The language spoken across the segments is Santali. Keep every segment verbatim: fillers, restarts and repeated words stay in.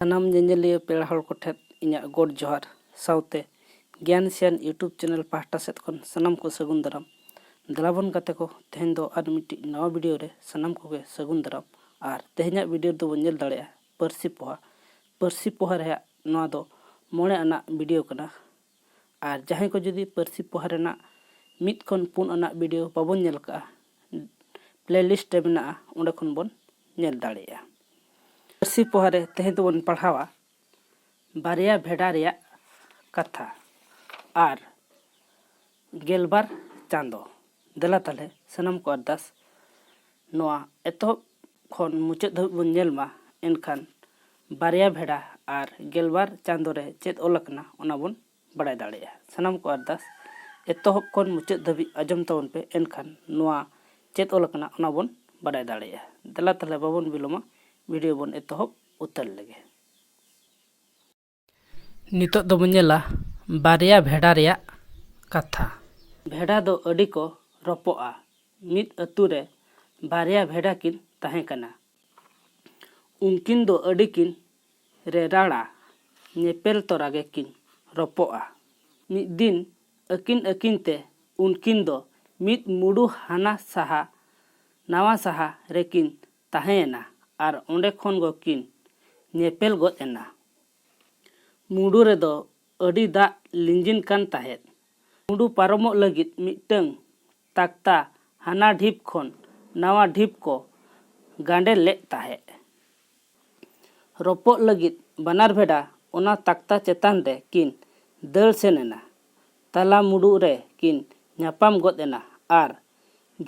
ᱥᱟᱱᱟᱢ ᱧᱮᱧᱮᱞᱤᱭᱟᱹ ᱯᱮᱲᱟ ᱦᱚᱲ ᱠᱚᱴᱷᱮᱱ ᱤᱧᱟᱹᱜ ᱜᱚᱰ ᱡᱚᱦᱟᱨ, ᱥᱟᱶᱛᱮ ᱜᱮᱭᱟᱱ ᱥᱮᱭᱟᱱ YouTube ᱪᱮᱱᱮᱞ ᱯᱟᱦᱴᱟ ᱥᱮᱫ ᱠᱷᱚᱱ ᱥᱟᱱᱟᱢ ᱠᱚ ᱥᱟᱹᱜᱩᱱ ᱫᱟᱨᱟᱢ᱾ ᱫᱮᱞᱟ ᱵᱚᱱ ᱜᱟᱛᱮ ᱠᱚ, ᱛᱮᱦᱮᱧ ᱫᱚ ᱟᱨ ᱢᱤᱫᱴᱤᱡ ᱱᱟᱣᱟ ᱵᱷᱤᱰᱤᱭᱳ ᱨᱮ ᱥᱟᱱᱟᱢ ᱠᱚᱜᱮ ᱥᱟᱹᱜᱩᱱ ᱫᱟᱨᱟᱢ᱾ ᱟᱨ ᱛᱮᱦᱮᱧᱟᱜ ᱵᱷᱤᱰᱤᱭᱳ ᱨᱮᱫᱚ ᱵᱚᱱ ᱧᱮᱞ ᱫᱟᱲᱮᱭᱟᱜᱼᱟ ᱯᱟᱹᱨᱥᱤ ᱯᱚᱦᱟ᱾ ᱯᱟᱹᱨᱥᱤ ᱯᱚᱦᱟ ᱨᱮᱭᱟᱜ ᱱᱚᱣᱟ ᱫᱚ ᱢᱚᱬᱮ ᱟᱱᱟᱜ ᱵᱷᱤᱰᱤᱭᱳ ᱠᱟᱱᱟ᱾ ᱟᱨ ᱡᱟᱦᱟᱸᱭ ᱠᱚ ᱡᱩᱫᱤ ᱯᱟᱹᱨᱥᱤ ᱯᱚᱦᱟ ᱨᱮᱱᱟᱜ ᱢᱤᱫ ᱠᱷᱚᱱ ᱯᱩᱱ ᱟᱱᱟᱜ ᱵᱷᱤᱰᱤᱭᱳ ᱵᱟᱵᱚᱱ ᱧᱮᱞ ᱠᱟᱜᱼᱟ, ᱯᱞᱮᱞᱤᱥᱴ ᱨᱮ ᱢᱮᱱᱟᱜᱼᱟ, ᱚᱸᱰᱮ ᱠᱷᱚᱱ ᱵᱚᱱ ᱧᱮᱞ ᱫᱟᱲᱮᱭᱟᱜᱼᱟ᱾ ᱯᱟᱹᱨᱥᱤ ᱯᱚᱦᱟ ᱨᱮ ᱛᱮᱦᱮᱧ ᱫᱚᱵᱚᱱ ᱯᱟᱲᱦᱟᱣᱟ ᱵᱟᱨᱭᱟ ᱵᱷᱮᱰᱟ ᱨᱮᱭᱟᱜ ᱠᱟᱛᱷᱟ ᱟᱨ ᱜᱮᱞᱵᱟᱨ ᱪᱟᱸᱫᱚ᱾ ᱫᱮᱞᱟ ᱛᱟᱦᱞᱮ ᱥᱟᱱᱟᱢ ᱠᱚ ᱟᱨᱫᱟᱥ, ᱱᱚᱣᱟ ᱮᱛᱚᱦᱚᱵ ᱠᱷᱚᱱ ᱢᱩᱪᱟᱹᱫ ᱫᱷᱟᱹᱵᱤᱡ ᱵᱚᱱ ᱧᱮᱞ ᱢᱟ᱾ ᱮᱱᱠᱷᱟᱱ ᱵᱟᱨᱭᱟ ᱵᱷᱮᱰᱟ ᱟᱨ ᱜᱮᱞᱵᱟᱨ ᱪᱟᱸᱫᱚ ᱨᱮ ᱪᱮᱫ ᱚᱞ ᱟᱠᱟᱱᱟ, ᱚᱱᱟ ᱵᱚᱱ ᱵᱟᱲᱟᱭ ᱫᱟᱲᱮᱭᱟᱜᱼᱟ᱾ ᱥᱟᱱᱟᱢ ᱠᱚ ᱟᱨᱫᱟᱥ, ᱮᱛᱚᱦᱚᱵ ᱠᱷᱚᱱ ᱢᱩᱪᱟᱹᱫ ᱫᱷᱟᱹᱵᱤᱡ ᱟᱸᱡᱚᱢ ᱛᱟᱵᱚᱱ ᱯᱮ, ᱮᱱᱠᱷᱟᱱ ᱱᱚᱣᱟ ᱪᱮᱫ ᱚᱞ ᱟᱠᱟᱱᱟ, ᱚᱱᱟ ᱵᱚᱱ ᱵᱟᱲᱟᱭ ᱫᱟᱲᱮᱭᱟᱜᱼᱟ᱾ ᱫᱮᱞᱟ ᱛᱟᱦᱞᱮ ᱵᱟᱵᱚᱱ ᱵᱤᱞᱚᱢᱟ, ᱵᱷᱤᱰᱤᱭᱳ ᱵᱚᱱ ᱮᱛᱚᱦᱚᱵ ᱩᱛᱟᱹᱨ ᱞᱮᱜᱮ᱾ ᱱᱤᱛᱚᱜ ᱫᱚᱵᱚᱱ ᱧᱮᱞᱟ ᱵᱟᱨᱭᱟ ᱵᱷᱮᱰᱟ ᱨᱮᱭᱟᱜ ᱠᱟᱛᱷᱟ᱾ ᱵᱷᱮᱰᱟ ᱫᱚ ᱟᱹᱰᱤ ᱠᱚ ᱨᱚᱯᱚᱜᱼᱟ᱾ ᱢᱤᱫ ᱟᱹᱛᱩ ᱨᱮ ᱵᱟᱨᱭᱟ ᱵᱷᱮᱰᱟ ᱠᱤᱱ ᱛᱟᱦᱮᱸ ᱠᱟᱱᱟ᱾ ᱩᱱᱠᱤᱱ ᱫᱚ ᱟᱹᱰᱤ ᱠᱤᱱ ᱨᱮᱨᱟᱲᱟ, ᱧᱮᱯᱮᱞ ᱛᱚᱨᱟ ᱜᱮᱠᱤᱱ ᱨᱚᱯᱚᱜᱼᱟ᱾ ᱢᱤᱫ ᱫᱤᱱ ᱟᱹᱠᱤᱱ ᱟᱹᱠᱤᱱ ᱛᱮ ᱩᱱᱠᱤᱱ ᱫᱚ ᱢᱤᱫ ᱢᱩᱰᱩ ᱦᱟᱱᱟ ᱥᱟᱦᱟ ᱱᱟᱣᱟ ᱥᱟᱦᱟ ᱨᱮᱠᱤᱱ ᱛᱟᱦᱮᱸᱭᱮᱱᱟ ᱟᱨ ᱚᱸᱰᱮ ᱠᱷᱚᱱ ᱜᱚ ᱠᱤᱱ ᱧᱮᱯᱮᱞ ᱜᱚᱫ ᱮᱱᱟ᱾ ᱢᱩᱰᱩ ᱨᱮᱫᱚ ᱟᱹᱰᱤ ᱫᱟᱜ ᱞᱤᱸᱡᱤᱱ ᱠᱟᱱ ᱛᱟᱦᱮᱸᱫ᱾ ᱢᱩᱰᱩ ᱯᱟᱨᱚᱢᱚᱜ ᱞᱟᱹᱜᱤᱫ ᱢᱤᱫᱴᱟᱹᱝ ᱛᱟᱠᱛᱟ ᱦᱟᱱᱟ ᱰᱷᱤᱯ ᱠᱷᱚᱱ ᱱᱟᱣᱟ ᱰᱷᱤᱯ ᱠᱚ ᱜᱟᱸᱰᱮ ᱞᱮᱫ ᱛᱟᱦᱮᱸᱫ᱾ ᱨᱚᱯᱚᱜ ᱞᱟᱹᱜᱤᱫ ᱵᱟᱱᱟᱨ ᱵᱷᱮᱰᱟ ᱚᱱᱟ ᱛᱟᱠᱛᱟ ᱪᱮᱛᱟᱱ ᱨᱮ ᱠᱤᱱ ᱫᱟᱹᱲ ᱥᱮᱱ ᱮᱱᱟ᱾ ᱛᱟᱞᱟ ᱢᱩᱰᱩ ᱨᱮ ᱠᱤᱱ ᱧᱟᱯᱟᱢ ᱜᱚᱫ ᱮᱱᱟ ᱟᱨ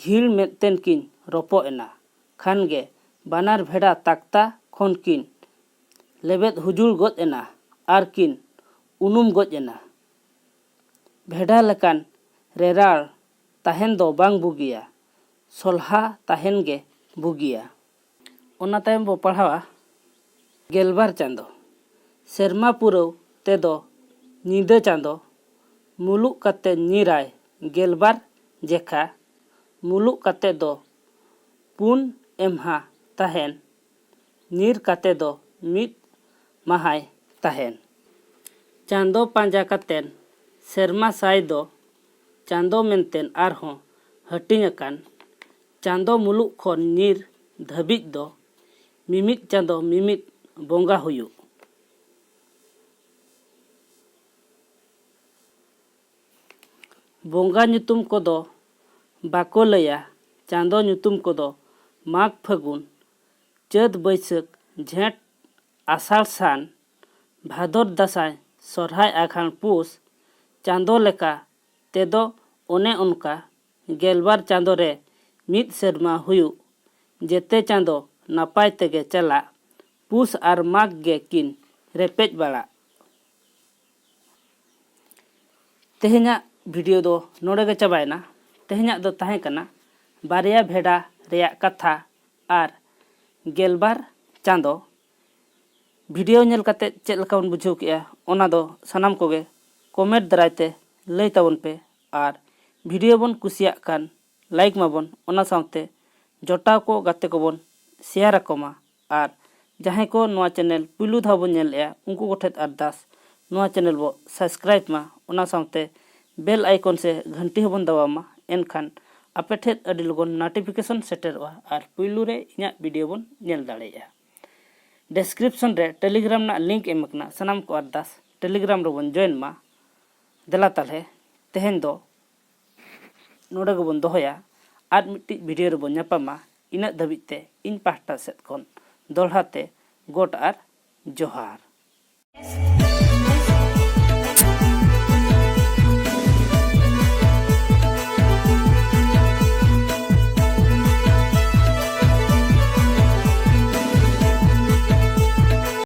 ᱜᱷᱤᱲ ᱢᱮᱫ ᱛᱮᱱ ᱠᱤᱱ ᱨᱚᱯᱚᱜ ᱮᱱᱟ᱾ ᱠᱷᱟᱱ ᱜᱮ ᱵᱟᱱᱟᱨ ᱵᱷᱮᱰᱟ ᱛᱟᱠᱛᱟ ᱠᱷᱚᱱ ᱠᱤᱱ ᱞᱮᱵᱮᱫ ᱦᱩᱡᱩᱲ ᱜᱚᱫ ᱮᱱᱟ ᱟᱨ ᱠᱤᱱ ᱩᱱᱩᱢ ᱜᱚᱡ ᱮᱱᱟ᱾ ᱵᱷᱮᱰᱟ ᱞᱮᱠᱟᱱ ᱨᱮᱨᱟᱲ ᱛᱟᱦᱮᱱ ᱫᱚ ᱵᱟᱝ ᱵᱩᱜᱤᱭᱟ, ᱥᱚᱞᱦᱟ ᱛᱟᱦᱮᱱ ᱜᱮ ᱵᱩᱜᱤᱭᱟ᱾ ᱚᱱᱟ ᱛᱟᱭᱚᱢ ᱵᱚ ᱯᱟᱲᱦᱟᱣᱟ ᱜᱮᱞᱵᱟᱨ ᱪᱟᱸᱫᱚ᱾ ᱥᱮᱨᱢᱟ ᱯᱩᱨᱟᱹᱣ ᱛᱮᱫᱚ ᱧᱤᱫᱟᱹ ᱪᱟᱸᱫᱚ ᱢᱩᱞᱩᱜ ᱠᱟᱛᱮ ᱧᱤᱨᱟᱭ ᱜᱮᱞᱵᱟᱨ ᱡᱮᱠᱷᱟ᱾ ᱢᱩᱞᱩᱜ ᱠᱟᱛᱮ ᱫᱚ ᱯᱩᱱ ᱮᱢᱦᱟ ᱛᱟᱦᱮᱱ, ᱧᱤᱨ ᱠᱟᱛᱮ ᱫᱚ ᱢᱤᱫ ᱢᱟᱦᱟᱭ ᱛᱟᱦᱮᱱ᱾ ᱪᱟᱸᱫᱚ ᱯᱟᱸᱡᱟ ᱠᱟᱛᱮᱱ ᱥᱮᱨᱢᱟ ᱥᱟᱭ ᱫᱚ ᱪᱟᱸᱫᱚ ᱢᱮᱱᱛᱮᱱ ᱟᱨᱦᱚᱸ ᱦᱟᱹᱴᱤᱧ ᱟᱠᱟᱱ ᱪᱟᱸᱫᱚ ᱢᱩᱞᱩᱜ ᱠᱷᱚᱱ ᱧᱤᱨ ᱫᱷᱟᱹᱵᱤᱡ ᱫᱚ ᱢᱤᱢᱤᱫ ᱪᱟᱸᱫᱚ ᱢᱤᱢᱤᱫ ᱵᱚᱸᱜᱟ ᱦᱩᱭᱩᱜ᱾ ᱵᱚᱸᱜᱟ ᱧᱩᱛᱩᱢ ᱠᱚᱫᱚ ᱵᱟᱠᱚ ᱞᱟᱹᱭᱟ᱾ ᱪᱟᱸᱫᱚ ᱧᱩᱛᱩᱢ ᱠᱚᱫᱚ ᱢᱟᱜᱽ ᱯᱷᱟᱹᱜᱩᱱ, ᱪᱟᱹᱛ ᱵᱟᱹᱭᱥᱟᱹᱠᱷ, ᱡᱷᱮᱸᱴ ᱟᱥᱟᱲ ᱥᱟᱱ, ᱵᱷᱟᱫᱚᱨ ᱫᱟᱸᱥᱟᱭ, ᱥᱚᱨᱦᱟᱭ ᱟᱸᱜᱷᱟᱲ ᱯᱩᱥ᱾ ᱪᱟᱸᱫᱚ ᱞᱮᱠᱟ ᱛᱮᱫᱚ ᱚᱱᱮ ᱚᱱᱠᱟ ᱜᱮᱞᱵᱟᱨ ᱪᱟᱸᱫᱚ ᱨᱮ ᱢᱤᱫ ᱥᱮᱨᱢᱟ ᱦᱩᱭᱩᱜ᱾ ᱡᱮᱛᱮ ᱪᱟᱸᱫᱚ ᱱᱟᱯᱟᱭ ᱛᱮᱜᱮ ᱪᱟᱞᱟᱜ᱾ ᱯᱩᱥ ᱟᱨ ᱢᱟᱜᱽ ᱜᱮ ᱠᱤᱱ ᱨᱮᱯᱮᱡ ᱵᱟᱲᱟᱜ᱾ ᱛᱮᱦᱮᱧᱟᱜ ᱵᱷᱤᱰᱤᱭᱳ ᱫᱚ ᱱᱚᱰᱮ ᱜᱮ ᱪᱟᱵᱟᱭᱮᱱᱟ᱾ ᱛᱮᱦᱮᱧᱟᱜ ᱫᱚ ᱛᱟᱦᱮᱸ ᱠᱟᱱᱟ ᱵᱟᱨᱭᱟ ᱵᱷᱮᱰᱟ ᱨᱮᱭᱟᱜ ᱠᱟᱛᱷᱟ ᱟᱨ ᱜᱮᱞᱵᱟᱨ ᱪᱟᱸᱫᱚ᱾ ᱵᱷᱤᱰᱤᱭᱳ ᱧᱮᱞ ᱠᱟᱛᱮ ᱪᱮᱫ ᱞᱮᱠᱟ ᱵᱚᱱ ᱵᱩᱡᱷᱟᱹᱣ ᱠᱮᱜᱼᱟ, ᱚᱱᱟ ᱫᱚ ᱥᱟᱱᱟᱢ ᱠᱚᱜᱮ ᱠᱚᱢᱮᱱᱴ ᱫᱟᱨᱟᱭ ᱛᱮ ᱞᱟᱹᱭ ᱛᱟᱵᱚᱱ ᱯᱮ᱾ ᱟᱨ ᱵᱷᱤᱰᱤᱭᱳ ᱵᱚᱱ ᱠᱩᱥᱤᱭᱟᱜ ᱠᱷᱟᱱ ᱞᱟᱭᱤᱠ ᱢᱟᱵᱚᱱ, ᱚᱱᱟ ᱥᱟᱶᱛᱮ ᱡᱚᱴᱟᱣ ᱠᱚ ᱜᱟᱛᱮ ᱠᱚᱵᱚᱱ ᱥᱮᱭᱟᱨ ᱟᱠᱚ ᱢᱟ᱾ ᱟᱨ ᱡᱟᱦᱟᱸᱭ ᱠᱚ ᱱᱚᱣᱟ ᱪᱮᱱᱮᱞ ᱯᱩᱭᱞᱩ ᱫᱷᱟᱣ ᱵᱚᱱ ᱧᱮᱞᱮᱜᱼᱟ, ᱩᱱᱠᱩ ᱠᱚᱴᱷᱮᱱ ᱟᱨᱫᱟᱥ, ᱱᱚᱣᱟ ᱪᱮᱱᱮᱞ ᱵᱚ ᱥᱟᱵᱥᱠᱨᱟᱭᱤᱵ ᱢᱟ, ᱚᱱᱟ ᱥᱟᱶᱛᱮ ᱵᱮᱞ ᱟᱭᱠᱚᱱ ᱥᱮ ᱜᱷᱟᱱᱴᱤ ᱦᱚᱸᱵᱚᱱ ᱫᱟᱵᱟᱣ ᱢᱟ᱾ ᱮᱱᱠᱷᱟᱱ ᱟᱯᱮ ᱴᱷᱮᱱ ᱟᱹᱰᱤ ᱞᱚᱜᱚᱱ ᱱᱳᱴᱤᱯᱷᱤᱠᱮᱥᱚᱱ ᱥᱮᱴᱮᱨᱚᱜᱼᱟ ᱟᱨ ᱯᱩᱭᱞᱩ ᱨᱮ ᱤᱧᱟᱹᱜ ᱵᱷᱤᱰᱤᱭᱳ ᱵᱚᱱ ᱧᱮᱞ ᱫᱟᱲᱮᱭᱟᱜᱼᱟ᱾ ᱰᱮᱥᱠᱨᱤᱯᱥᱚᱱ ᱨᱮ ᱴᱮᱞᱤᱜᱨᱟᱢ ᱨᱮᱱᱟᱜ ᱞᱤᱝᱠ ᱮᱢ ᱟᱠᱟᱱᱟ᱾ ᱥᱟᱱᱟᱢ ᱠᱚ ᱟᱨᱫᱟᱥ ᱴᱮᱞᱤᱜᱨᱟᱢ ᱨᱮᱵᱚᱱ ᱡᱚᱭᱮᱱ ᱢᱟ᱾ ᱫᱮᱞᱟ ᱛᱟᱦᱞᱮ ᱛᱮᱦᱮᱧ ᱫᱚ ᱱᱚᱰᱮ ᱜᱮᱵᱚᱱ ᱫᱚᱦᱚᱭᱟ᱾ ᱟᱨ ᱢᱤᱫᱴᱤᱡ ᱵᱷᱤᱰᱤᱭᱳ ᱨᱮᱵᱚᱱ ᱧᱟᱯᱟᱢᱟ᱾ ᱤᱱᱟᱹᱜ ᱫᱷᱟᱹᱵᱤᱡ ᱛᱮ ᱤᱧ ᱯᱟᱦᱴᱟ ᱥᱮᱫ ᱠᱷᱚᱱ ᱫᱚᱦᱲᱟ ᱛᱮ ᱜᱚᱰ ᱟᱨ ᱡᱚᱦᱟᱨ᱾